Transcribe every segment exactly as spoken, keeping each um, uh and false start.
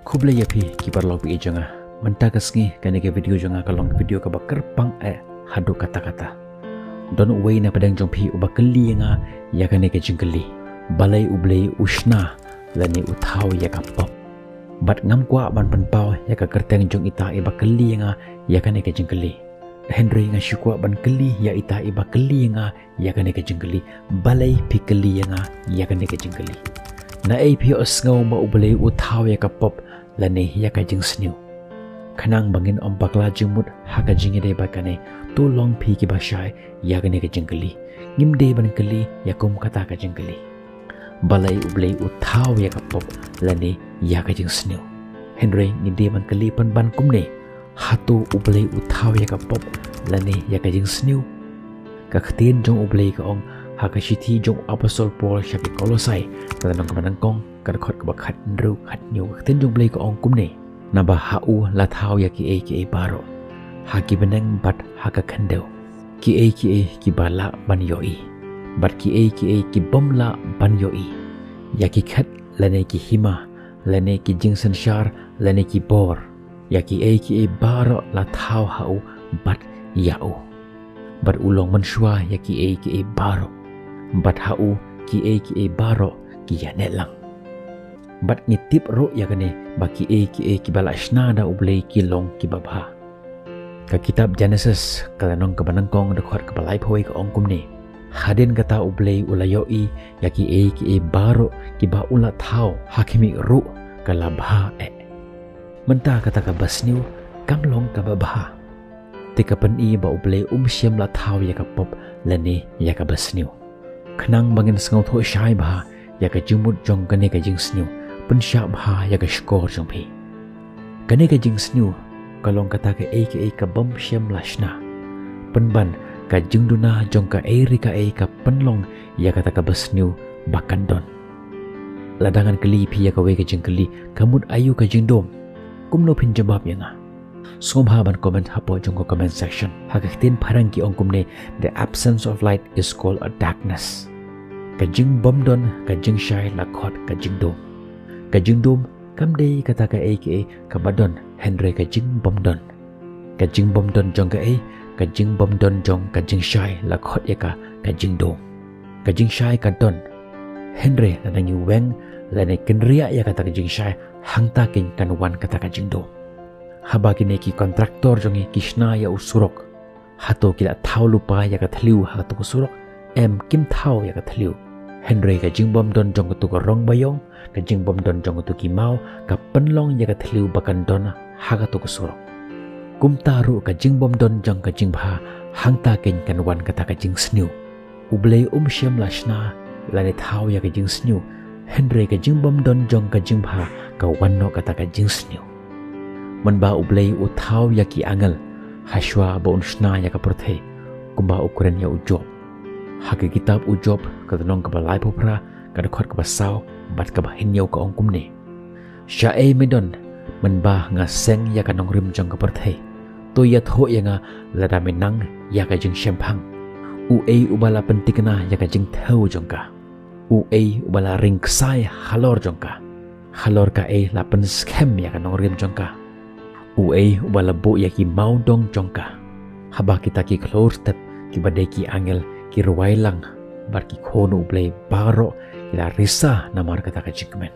Khublei ïa phi ki paralok ba ïeit jong nga. Mynta ka sngi kane ka video jong nga ka long ka video kaba kyrpang eh haduh katta katta. Don uwei na pdeng jong phi uba kylli ïa nga ïa kane ka jingkylli. Balei U Blei u shna lane u thaw ïa ka pop? Bad ngam kwah ban pynpaw ïa ka kyrteng jong ita iba kylli ïa nga ïa kane ka jingkylli. Hynrei nga shu kwah ban kylli ïa ita iba kylli ïa nga ïa kane ka jingkylli. Balei phi kylli ïa nga ïa kane ka jingkylli? Naei phi ïohsngew ba U Blei u thaw ïa ka pop lane ïa ka jingsniew? Khnang ba ngin ym bakla jingmut ha ka jingïadei bad kane, to long phi kiba shai ïa kane ka jingkylli. Ngim dei ban kylli ïa kum kata ka jingkylli. Balei U Blei u thaw ïa ka pop lane ïa ka jingsniew? Hynrei ngi dei ban kylli pynban kumne, hato U Blei u thaw ïa ka pop lane ïa ka jingsniew? Ka ktien jong U Blei ka ong ha ka shithi jong u Apostol Paul sha ki Kolosai, ka lynnong kaba nyngkong, ka dkhot kaba khathynriew khathynñiew, ka ktien jong U Blei ka ong kumne: Naba ha u la thaw ïa kiei kiei baroh, ha ki bneng bad ha ka khyndew, kiei kiei kiba lah ban ïohi bad kiei kiei ki bym lah ban ïohi, ïa ki khet lane ki hima lane ki jingsynshar lane ki bor, ïa kiei kiei baroh la thaw ha u bad ïa u. Bad u long mynshuwa ïa kiei kiei baroh, bad ha u kiei kiei baroh ki ïaineh lang. Bad ngi tip ruh ïa kane, ba kiei kiei kiba la shna da U Blei ki long kiba bha. Ka kitab Genesis, ka lynnong kaba nyngkong, dkhot kaba laiphew wei ka ong kumne: Hadien kata U Blei u la ïohi ïa kiei kiei baroh kiba u la thaw, ha khmih ruh ka la bha eh. Mynta kata kaba sniew kam long kaba bha. Te ka pyni ba U Blei um shym la thaw ïa ka pop lane ïa kaba sniew. Khnang ba ngin sngewthuh shai bha ïa ka jingmut jong kane ka jingsniew, pynshah bha ïa ka shkor jong phi. Kane ka jingsniew ka long kata kaei kaei ka bym shym la shna. Pynban, ka jingduna jong kaei re kaei ka pynlong ïa kata kaba sniew ba kan don. Lada ngan kylli phi ïa kawei ka jingkylli, ka mut aïu ka jingdum? Kumno phin jubab ïa nga? Sngewbha ban comment hapoh jong ka comment section. Ha ka ktien phareng ki ong kumne: The absence of light is called a darkness. Ka jingbymdon ka jingshai la khot ka jingdum. Ka jingdum kam dei kata kaei kaei kaba don, hynrei ka jingbymdon. Ka jingbymdon jong kaei? Ka jingbymdon jong ka jingshai la khot ïa ka ka jingdum. Ka jingshai ka don, hynrei lada ngi weng lane kynriah ïa kata ka jingshai, hangta keiñ kan wan kata ka jingdum. Haba kine ki kontraktor jong ngi ki shna ïa u surok, hato ki la thaw lypa ïa ka thliew ha kato ka surok? Em, kim thaw ïa ka thliew. Hynrei ka jingbymdon jong kato ka rong ba ïong, ka jingbymdon jong kato ki maw, ka pynlong ïa ka thliew ba kan don ha kato ka surok. Kumta ruh ka jingbymdon jong ka jingbha, hangta keiñ kan wan kata ka jingsniew. U Blei um shym la shna lane thaw ïa ka jingsniew, hynrei ka jingbymdon jong ka jingbha ka wan noh kata ka jingsniew. Mynba U Blei u thaw ïa ki angel, ha shuwa ba un shna ïa ka pyrthei, kumba u kren ïa u Job. Ha ka kitab u Job, ka lynnong kaba laiphew phra, ka dkhot kaba saw bad kaba hynñiew ka ong kumne: Shaei me don, mynba nga seng ïa ka nongrim jong ka pyrthei? To ïathuh ïa nga lada me nang ïa ka jingshemphang. Uei uba la pyntikna ïa ka jingthew jong ka? Uei uba la ring ksai halor jong ka? Halor kaei la pynskhem ïa ka nongrim jong ka? Uei uba la buh ïa ki mawdong jong ka? Haba kita ki khlur step kiba dei ki angel ki rwai lang, bad ki khun U Blei baroh ki la risa namar kata ka jingkmen.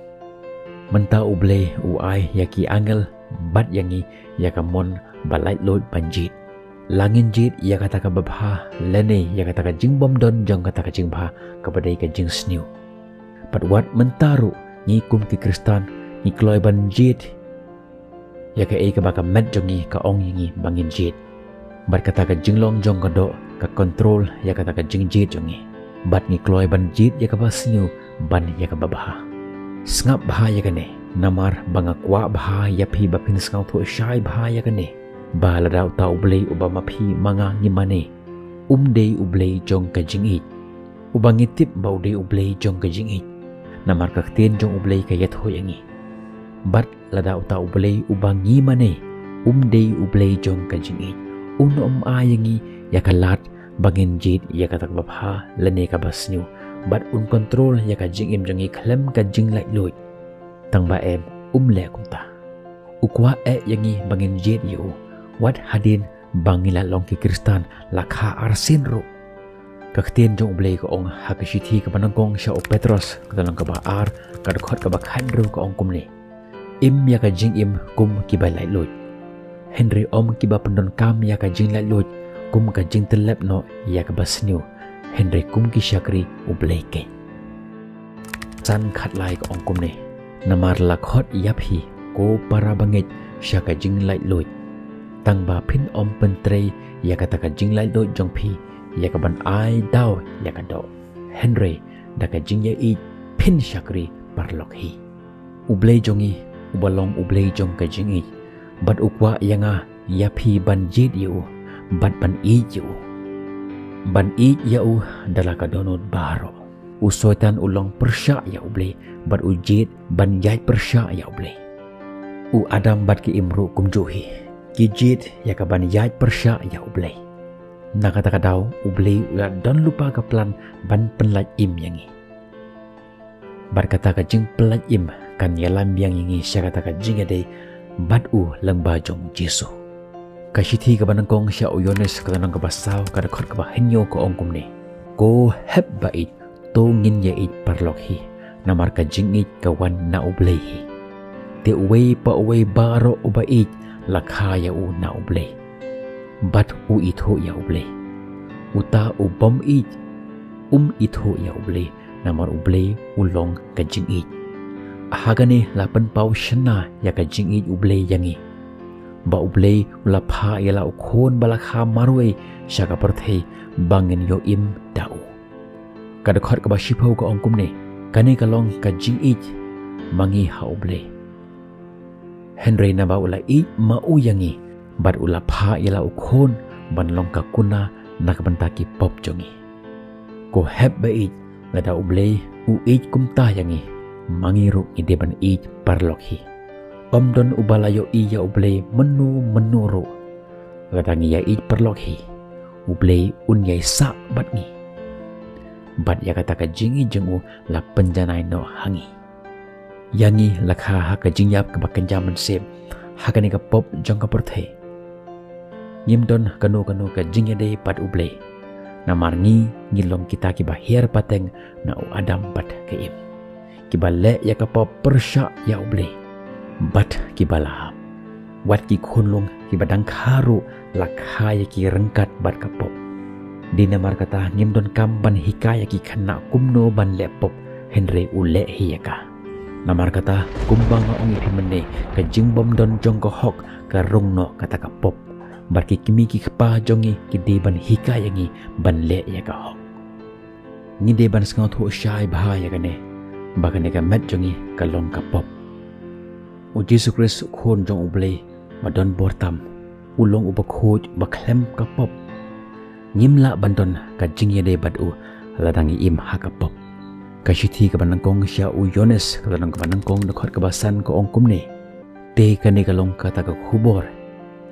Mynta U Blei u ai ïa ki angel bad ïa ngi ïa ka mon ba laitluid ban jied. La ngin jied ïa kata kaba bha lane ïa kata ka jingbymdon jong kata ka jingbha, kaba dei ka jingsniew. Bad wat mynta ruh, ngi kum ki Khristan ngi kloi ban jied ïa kaei kaba ka met jong ngi ka ong ïa ngi ba ngin jied. Bad kata ka jinglong jong ka doh ka kontrol ïa kata ka jingjied jong ngi. Bad ngi kloi ban jied ïa kaba sniew ban ïa kaba bha. Sngap bha ïa kane, namar ba nga kwah bha ïa phi ba phin sngewthuh shai bha ïa kane, ba lada uta U Blei uba ma phi ma nga ngi mane, um dei U Blei jong ka jingïeit. Uba ngi tip ba u dei U Blei jong ka jingïeit, namar ka ktien jong U Blei ka ïathuh ïa ngi. Bad lada uta U Blei uba ngi mane um dei U Blei jong ka jingïeit, un ym ai ïa ngi ïa ka lad ba ngin jied ïa kata kaba bha lane kaba sniew, bad un kontrol ïa ka jingim jong ngi khlem ka jinglaitluid. Tang ba em, um leh kumta. U kwah eh ïa ngi ba ngin jied ïa u, wat hadien ba ngi la long ki Khristan la kha arsien ruh. Ka ktien jong U Blei ka ong ha ka shithi kaba nyngkong sha u Petros, ka lynnong kaba ar, ka dkhot kaba khathynriew ka ong kumne: Im ïa ka jingim kum kiba laitluid, hynrei ym kiba pyndonkam ïa ka jinglaitluid kum ka jingtyllep noh ïa kaba sniew, hynrei kum ki shakri U Blei keiñ. San khatlai ka ong kumne: Namar la khot ïa phi, ko para bangeit, sha ka jinglaitluid, tang ba phin ym pyntrei ïa kata ka jinglaitluid jong phi ïa ka ban ai daw ïa ka doh, hynrei da ka jingïaieit phin shakri paralok hi. U Blei jong ngi, uba long U Blei jong ka jingïeit, bad u kwah ïa nga ïa phi ban jied ïa u bad ban ïeit ïa u, ban ïeit ïa u da la ka dohnud baroh. U Soitan u long pyrshah ïa U Blei bad u jied ban ïaid pyrshah ïa U Blei. U Adam bad ka Im ruh kumjuh hi, ki jied ïa ka ban ïaid pyrshah ïa U Blei. Na kata ka daw U Blei u la don lypa ka plan ban pynlait im ïa ngi. Bad kata ka jingpynlait im kan ïalam biang ïa ngi sha kata ka jingïadei bad u lyngba jong U Jisu. Ka shithi kaba nyngkong sha u Ïoannis, ka lynnong kaba saw, ka dkhot kaba hynñiew ka ong kumne: Ko hep ba ïeit, to ngin ïaieit paralok hi, namar ka jingïeit ka wan na U Blei hi. Te uwei pa uwei baroh uba ïeit la kha ïa u na U Blei, bad u ithuh ïa U Blei. Uta u bym ïeit um ithuh ïa U Blei, namar U Blei u long ka jingïeit. Ha kane la pynpaw shynna ïa ka jingïeit U Blei ïa ngi, ba U Blei u la phah ïa la u Khun ba la kha marwei sha ka pyrthei ba ngin ïoh im da u. Ka dkhot kaba shiphew ka ong kumne: Kane ka long ka jingïeit ma ngi ha U Blei, hynrei naba u la ïeit ma u ïa ngi, bad u la phah ïa la u Khun ban long ka kuna na ka bynta ki pop jong ngi. Ko hep ba ïeit, lada U Blei u ïeit kumta ïa ngi, ma ngi ruh ngi dei ban ïeit paralok hi. Ym don uba la ïohi ïa U Blei mynno mynno ruh. Lada ngi ïaieit paralok hi, U Blei un ïaisah bad ngi, bad ïa kata ka jingïeit jong u la pynjanai noh ha ngi. Ïa ngi la kha ha ka jingïap kaba kynja mynsiem ha kane ka pop jong ka pyrthei. Ngim don kano kano ka jingïadei bad U Blei, namar ngi ngi long kita kiba hiar pateng na u Adam bad ka Im, kiba leh ïa ka pop pyrshah ïa U Blei, bad kiba la hap. Wat ki khunlung kiba dang kha ruh la kha ïa ki ryngkat bad ka pop. Dei namar kata ngim donkam ban hikai ïa ki khynnah kumno ban leh pop, hynrei U leh hi ïa ka. Namar kata, kumba nga ong ïa phi mynne, ka jingbymdon jong ka hok ka rung noh kata ka pop. Bad ki kmie ki kpa jong ngi ki dei ban hikai ïa ngi ban leh ïa ka hok. Ngi dei ban sngewthuh shai bha ïa kane, ba kane ka met jong ngi ka long ka pop. U Jisu Khrist, u Khun jong U Blei ba don bor tam, u long uba khuid, uba khlem ka pop. Ngim lah ban don ka jingïadei bad u lada ngi im ha ka pop. Ka shithi kaba nyngkong sha u Ïoannis, ka lynnong kaba nyngkong, dkhot kaba san ka ong kumne: Te kane ka long kata ka khubor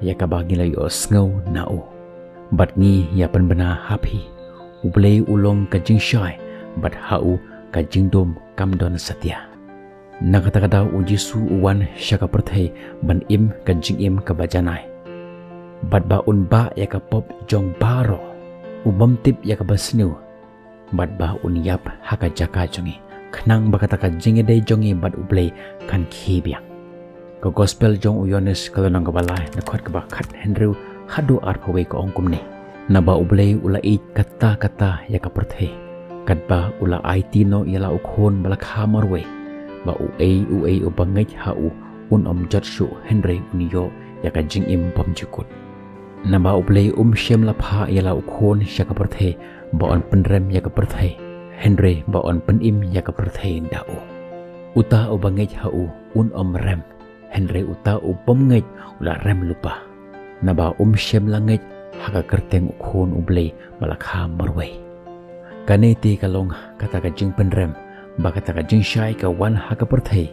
ïa kaba ngi la ïohsngew na u, bad ngi ïa pynbna ha phi: U Blei u long ka jingshai, bad ha u ka jingdum kam don satia. Na kata ka daw U Jisu u wan sha ka pyrthei ban im ka jingim kaba janai, bad ba un bah ïa ka pop jong baroh. U bym tip ïa kaba sniew, bad ba un ïap ha ka jaka jong ngi, khnang ba kata ka jingïadei jong ngi bad U Blei kan khie biang. Ka Gospel jong u Ïoannis, ka lynnong kaba lai, dkhot kaba khathynriew haduh arphew wei, ka ong kumne: Naba U Blei u la ïeit katta katta ïa ka pyrthei, katba u la aiti noh ïa la u Khun ba la kha marwei, ba uei uei uba ngeit ha u un ym jot shuh, hynrei un ïoh ïa ka jingim bymjukut. Naba U Blei um shym la phah ïa la u Khun sha ka pyrthei ba un pynrem ïa ka pyrthei, hynrei ba un pynim ïa ka pyrthei da u. Uta uba ngeit ha u un ym rem, hynrei uta u bym ngeit u la rem lypa, naba um shym la ngeit ha ka kyrteng u Khun U Blei ba la kha marwei. Kane te ka long kata ka jingpynrem, ba kata ka jingshai ka wan ha ka pyrthei,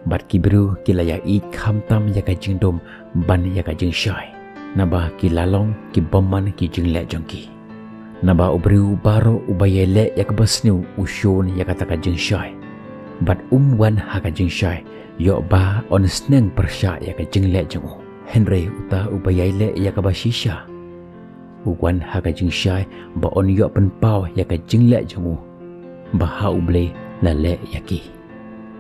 bad ki briew ki la ïa ïeit khamtam ïa ka jingdum ban ïa ka jingshai, naba ki la long ki bymman ki jingleh jong ki. Naba u briew baroh uba ïaleh ïa kaba sniew u shun ïa kata ka jingshai, bad um wan ha ka jingshai, Ïoh ba un sneng pyrshah ïa ka jingleh jong u. Hynrei uta uba ïai leh ïa kaba shisha u wan ha ka jingshai ba un ïoh pynpaw ïa ka jingleh jong u ba ha U Blei la leh ïa ki.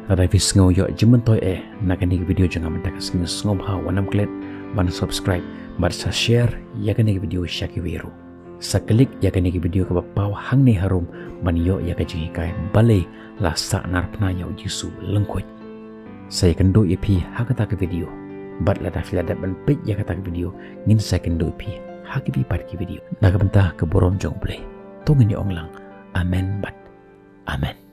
Lada phi sngew ïoh jingmyntoi eh na kane ka video jong nga mynta ka sngi, sngewbha wat nym klet ban subscribe bad sa share ïa kane ka video sha kiwei ruh. Sa klik ïa kane ka video kaba paw hangne harum ban ïoh ïa ka jinghikai, balei la sahnarphna ïa U Jisu lyngkhuid. Sa ïakynduh ïa phi ha kata ka video. Bad lada phi la dep ban peit ïa kata ka video, ngin sa ïakynduh ïa phi ha kiwei pat ki video. Na ka bynta ka burom jong U Blei, to ngin ïa ong lang, amen bad amen.